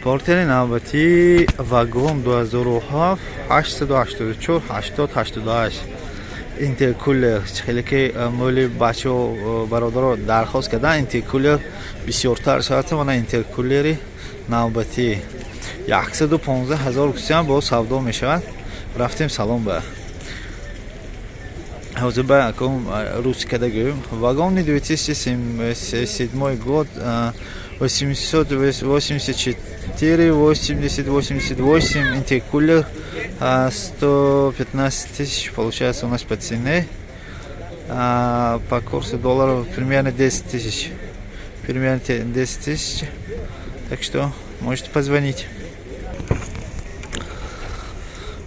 Портери навбатӣ Вагон 2007, 884 80 88, интеркулер. Хеле ки моли бачаҳо, бародаро дархост кардан, интеркулер бисёртар шавад. Мана интеркулери навбатӣ 115 ҳазор кусиам бо савдо мешавад. Рафтем салон ба. Ҳозир ба русӣ када гӯем. Вагони 2007 год, 884 80 88, интеркулер, 115 тысяч получается у нас по цене, по курсу долларов примерно 10 тысяч, примерно 10 тысяч, так что можете позвонить.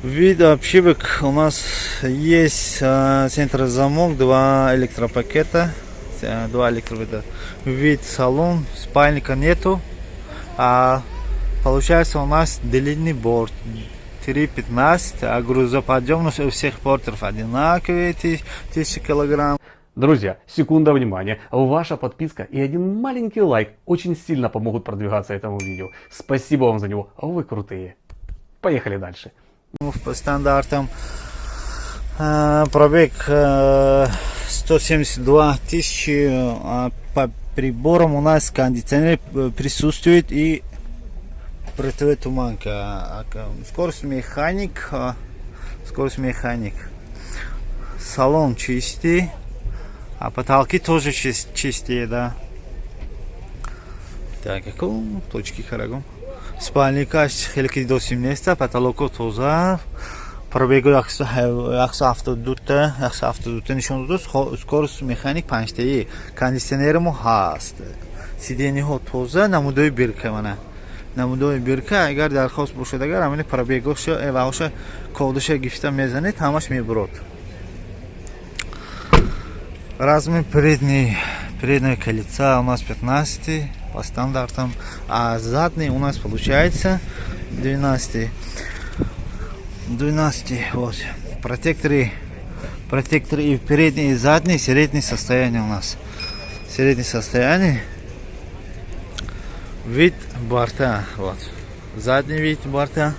Вид обшивок у нас есть: центр замок, два электропакета, два электропакета. Вид салон, спальника нету. А получается, у нас длинный борт 3,15, а грузоподъемность у всех портеров одинаковые, 1000 килограмм. Друзья, секунда внимания. Ваша подписка и один маленький лайк очень сильно помогут продвигаться этому видео. Спасибо вам за него, вы крутые. Поехали дальше. По стандартам. Пробег 172 тысячи. По приборам у нас кондиционер присутствует и противотуманка. Скорость механик. Скорость механик. Салон чистый. А потолки тоже чистые, да. Так, каком точки харагом? Спальникаш хеле ки досим неста, потолоко тоза, пробегу 172-та, 172-та нишон додааст. Скорость механик панҷтаи, кондиционермо ҳаст, сиденьяҳо тоза, намудои бирка, мана намудои бирка. Агар дархост бошад, агар ҳамини пробегоша эваоша кодуша гифта мезанед, ҳамаш мебурод. Размер переднего колеца у нас 15 по стандартам, а задний у нас получается 12. 12, вот. Протекторы и передний, и задний, среднее состояние у нас. Среднее состояние. Вид борта, вот. Задний вид борта.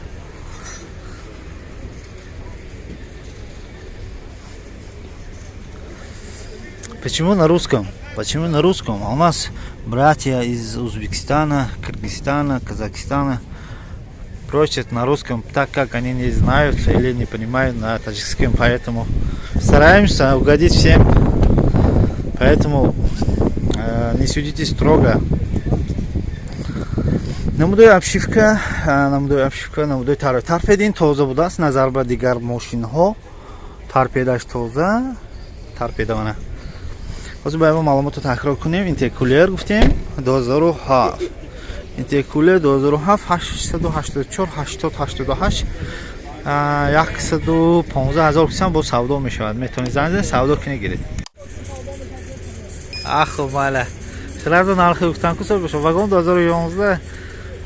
Почему на русском? Почему на русском? А у нас братья из Узбекистана, Кыргызстана, Казахстана просят на русском, так как они не знают или не понимают на таджикском, поэтому стараемся угодить всем. Поэтому не судите строго. Намудои обшивка, намудои обшивка, намудои торпедин тоза будааст назар ба дигар мошинҳо. Торпедаш тоза, торпеда мана. Ҳозир ба мо маълумотро такрор кунем. Интеркулер гуфтем 2007. Интеркулер 2007, 884 80 88, 115 ҳазор кисам бо савдо мешавад. Метавонед занг занед, савдо кунед, гиред. Ахо, майла. Сразу нархи гуфтан ку боша. Вагон 2011.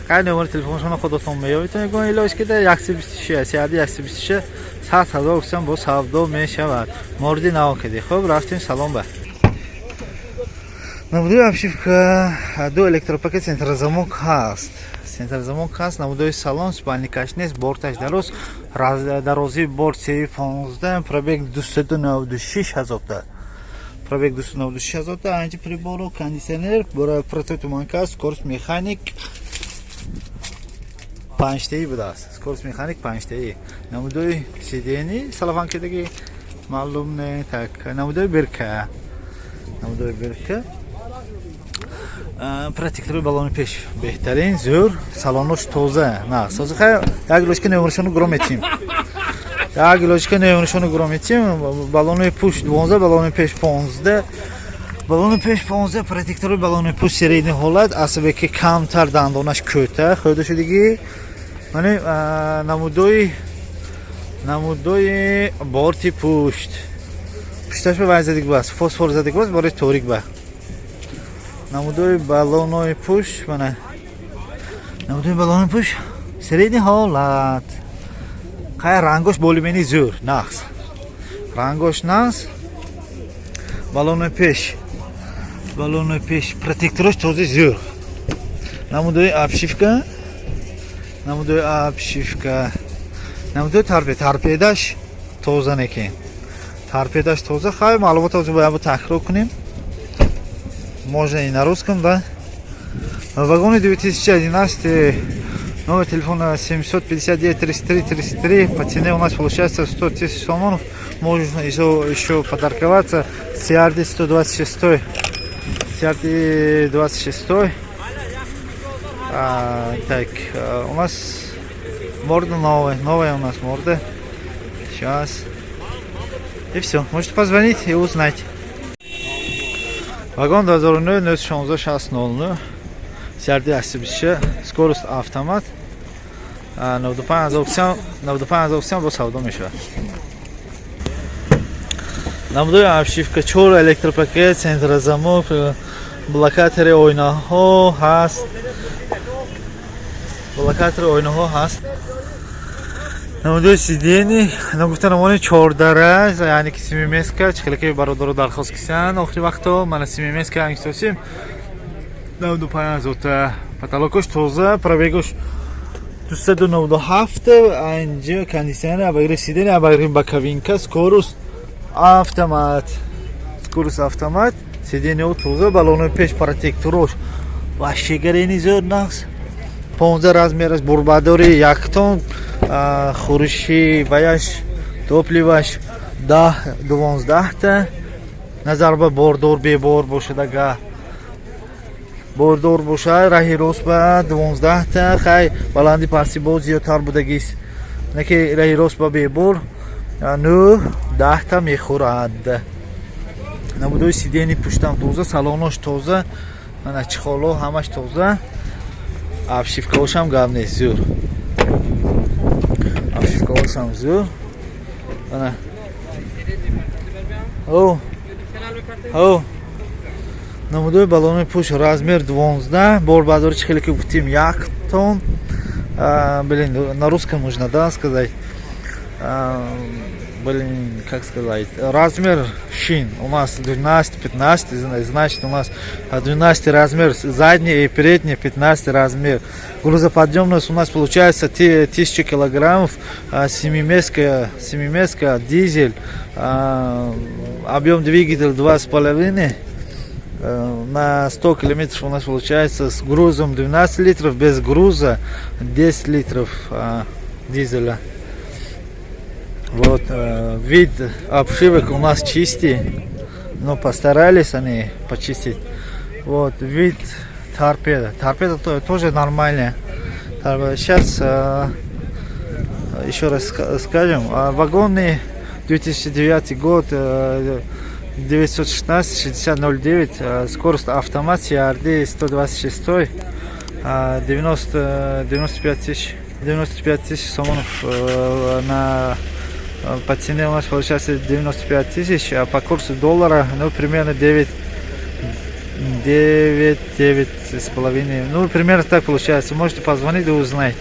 Қай номери телефоншона худатон меёбед. Мегӯян илоҷ кида 126, 126, 100 ҳазор кисам бо савдо мешавад. Морди нав киди. Хуб, рафтем салон ба. Намудои обшивка, ду электропакет, центрозамок ҳаст. Центрозамок ҳаст, намудои салон, спальникаш нест, борташ дароз, дарозии борт 3,15, пробег 296 ҳазорта. Пробег 296 ҳазорта, анҷи прибору, кондиционер, противотуманка, скорость механик панҷтаи будааст. Скорость механик панҷтаи. Намудои сиденья салафанкидаги маълум не, так, намудои бирка. Намудои бирка. Протектори балони пеш беҳтарин, зӯр, салонош тоза. На, соза хай як лочка номершону гуро метим. Як лочка номершону гуро метим. Балони пуш 12, балони пеш 15. Балони пеш 15, протектори балони пуш средний ҳолат, асабе ки камтар дандонаш кӯта, хӯрда шудагӣ. Мани намудои борти пушт. Пушташ ба вай задиг бас, фосфор задиг бас, бораи торик ба. Намудои балонои пуш, мана. Намудои балонои пуш средний ҳолат. Қай рангош болимени зӯр, нақс. Рангош нақс. Балонои пеш. Балонои пеш протекторош тоза, зӯр. Намудои обшивка. Намудои обшивка, намудои торпед, торпедаш тоза некен, торпедаш тоза. Хай, маълумот ҳозир бояд такрор кунем. Можно и на русском, да. Вагоны 2011, номер телефона 759 33 33. По цене у нас получается 100 тысяч сомонов. Можно еще поторговаться. CRD 126. CRD 26. А, так, у нас морда новая. Новая у нас морда. Сейчас. И все. Можете позвонить и узнать. Вагон 2009, 16 600. CRD 826, скорость автомат. 95 95 сом бо савдо мешавад. Намудои обшивка, чор электропакет, центрозамок, блокатори ойнаҳо ҳаст, блокатори ойнаҳо ҳаст. Намудои сиденье, нагуфта намонем, чордара, яъне ки семиместка, чӣ ки бародаро дархост кисанд охири вақто. Мана, семиместка ангистосим, 95 ҳазорта. Потолокош тоза, пробегош 297. Анҷа кондиционер, обогрев сиденье, обогрев боковинка, скорость автомат, скорость автомат. Сиденье тоза, балонои пеш, протекторош ваще гарени зиёд нақс. 15 размераш, борбардори 1 тон, хӯриши ваяш, топливаш 10, 12-та. Назар ба бордор, бебор бошад, агар бордор бошад, раҳи рост ба 12-та. Хай, баланди пасти боз зиёдтар будагист, неки раҳи рост ба бебор 9, 10-та мехӯрад. Намудои сиденье пуштам тоза, салонош тоза, мана, чехоло ҳамаш тоза. Обшивкаошам гап нест, зӯр, обшивкаошам зӯр. Ана, о о намудои балонои пуш, размер 12, борбардори, чӣ хеле ки гуфтим, 1 тон. Блин, на русском можно, да, сказать? Блин, как сказать, размер шин у нас 12, 15, значит, у нас 12 размер, задний и передний 15 размер. Грузоподъемность у нас получается 1000 килограммов, семиместка, семиместка, дизель, объем двигателя 2,5. На 100 километров у нас получается с грузом 12 литров, без груза 10 литров дизеля. Вот, вид обшивок у нас чистый, но постарались они почистить. Вот, вид торпеда. Торпеда тоже нормальная. Сейчас еще раз скажем, вагоны 2009 год, 916 6009, скорость автомат, CRD 126, 90, 95 тысяч, 95 тысяч сомонов на по цене у нас получается 95 тысяч, а по курсу доллара, ну, примерно 9, 9, 9,5, ну, примерно так получается. Можете позвонить и узнать.